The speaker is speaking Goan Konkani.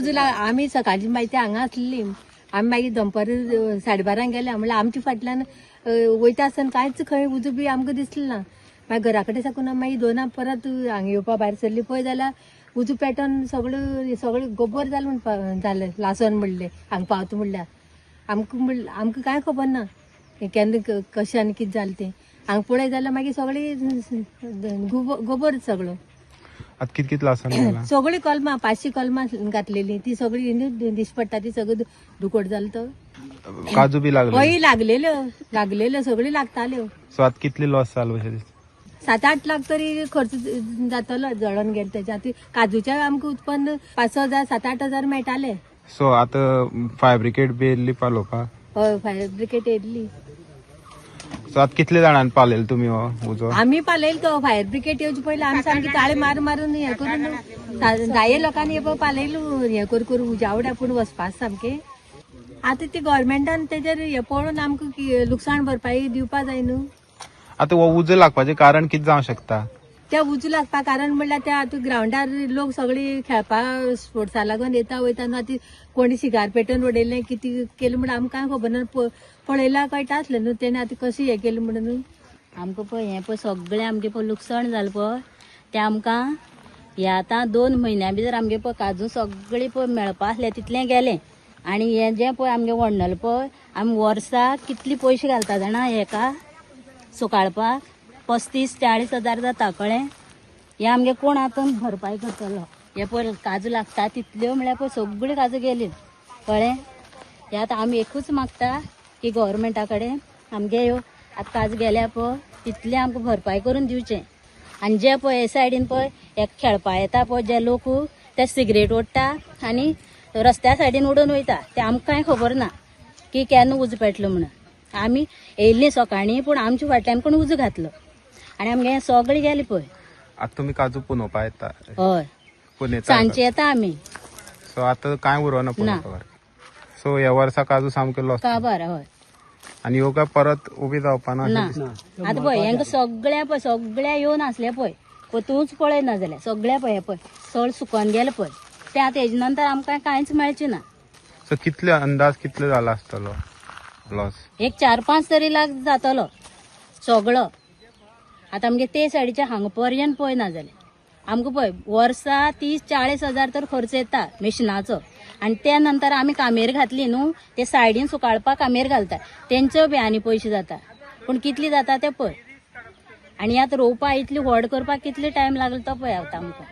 उजो आमी सकाळची मागीर ते हांगा आसलेली. आमी मागीर दनपार 12:30 गेल्या म्हणल्यार आमच्या फाटल्यान वयता आसतना कांयच खंय उजो बी आमकां दिसलें ना. मागीर घरा कडेन साकून मागीर 2 परत हांगा येवपा भायर सरली पळय जाल्यार उजो पेटोवन सगळो सगळें गोबर जालें म्हणपा जालें लासोन म्हणलें हांगा पावता म्हणल्यार आमकां म्हणल्यार आमकां कांय खबर ना केन्ना कशें आनी कितें जालें तें. हांगा पळय जाल्यार मागीर सगळें गोबर सगळो. आतां कित कित लासन गेला? सगळी कलमां 500 कलमां घातलेली ती सगळी न्हू दिश्टी पडटा ती सगळी धुकट जालो तो. काजू बी लागले? हय लागलेल्यो लागलेल्यो सगळी लागताल्यो. सो आतां कितली लॉस जालो अशें दिसता? 7-8 लाख तरी खर्च जातलो जळोन गेले तेच्या. आतां काजूचे आमकां उत्पन्न 5-6 हजार 7-8 हजार मेळटाले. सो आतां फायर ब्रिगेड बी येयल्ली पालोवपाक? हय फायर ब्रिगेड येयल्ली. सो आतां कितले जाणांनी पालयलो तुमी हो उजो? आमी पालयलो तो फायर ब्रिगेड येवचे पयलीं आमी सामकी ताळे मार मारून हें करून 10 लोकांनी हे पळय पालयलो हें करून करून उज्या पूण वचपा सामकें. आतां ती गव्हर्मेंटान तेजेर हें पळोवन आमकां लुकसाण भरपाई दिवपा जाय न्हू. आतां हो उजो लागपाचें कारण कितें जावं शकता? त्या उजो लागपा कारण म्हणल्यार त्या आतां ग्रावंडार लोक सगळी खेळपा स्पोर्ट्सा लागून येता वयता न्हू. आतां कोणी सिगार पेटोवन उडयलें कितें केलें म्हणून आमकां खबर ना. पळयल्यार कळटा आसलें न्हू तेणें आतां कशें हें केलें म्हणून न्हू. आमकां पळय हें पळय सगळें आमगें पळय लुकसाण जालें पळय तें आमकां हें आतां 2 म्हयन्या भितर आमगे पळय काजू सगळें पळय मेळपा आसलें तितलें गेलें. आनी हें जें पळय आमगें व्हडनल पळय आमी वर्साक कितले पयशे घालता जाणा हेका सुकाळपाक 35-40 हजार जाता कळ्ळें. हें आमगे कोण आतां भरपाय करतलो? हें पळय काजू लागता तितल्यो म्हळ्यार पळय सगळ्यो काजू गेल्यो कळ्ळें. हें आतां आमी एकूच मागता की गव्हर्मेंटा कडेन आमगे ह्यो आतां काजू गेल्या पळय तितलें आमकां भरपाय करून दिवचें. आनी जे पळय हे सायडीन पळय हे खेळपा येता पळय जे लोक ते सिगरेट ओडटा आनी रस्त्या सायडीन उडोवन वयता ते आमकां कांय खबर ना की केन्ना उजो पेटलो म्हणून. आमी येयल्लीं सकाळीं पूण आमच्या फाटल्यान कोण उजो घातलो आनी आमगे हें सगळें गेलें पळय. आतां तुमी काजू पुनोवपा येता? हय पुनयता. सांजचे येता आमी. सो आतां कांय उरोना पुनोवपा. सो ह्या वर्सा काजू सामके लॉस. काबार हय. आनी ह्यो काय परत उबी जावपा ना ना अशें दिसता? आतां पळय हेंका सगळ्या पळय सगळ्या येवन आसले पळय पळय तूंच पळय ना जाल्यार सगळ्या पळय हें पळय सगळें सुकोन गेलें पळय तें आतां हेजे नंतर आमकां कांयच मेळचें ना. सो कितले अंदाज कितले जाला आसतलो लॉस? एक 4-5 तरी लाख जातलो सगळो. आतां आमगे ते सायडीचे हांगा पर्यंत पळय ना जाल्यार आमकां पळय वर्सा 30-40 हजार तर खर्च येता मिशनाचो. आनी त्या नंतर आमी कामेर घातली न्हू ते सायडीन सुकाळपाक कामेर घालता तेंच्यो बी आनी पयशे जाता पूण कितली जाता ते पळय. आनी आतां रोवपा इतली व्हड करपाक कितले टायम लागलो तो पळय आतां आमकां.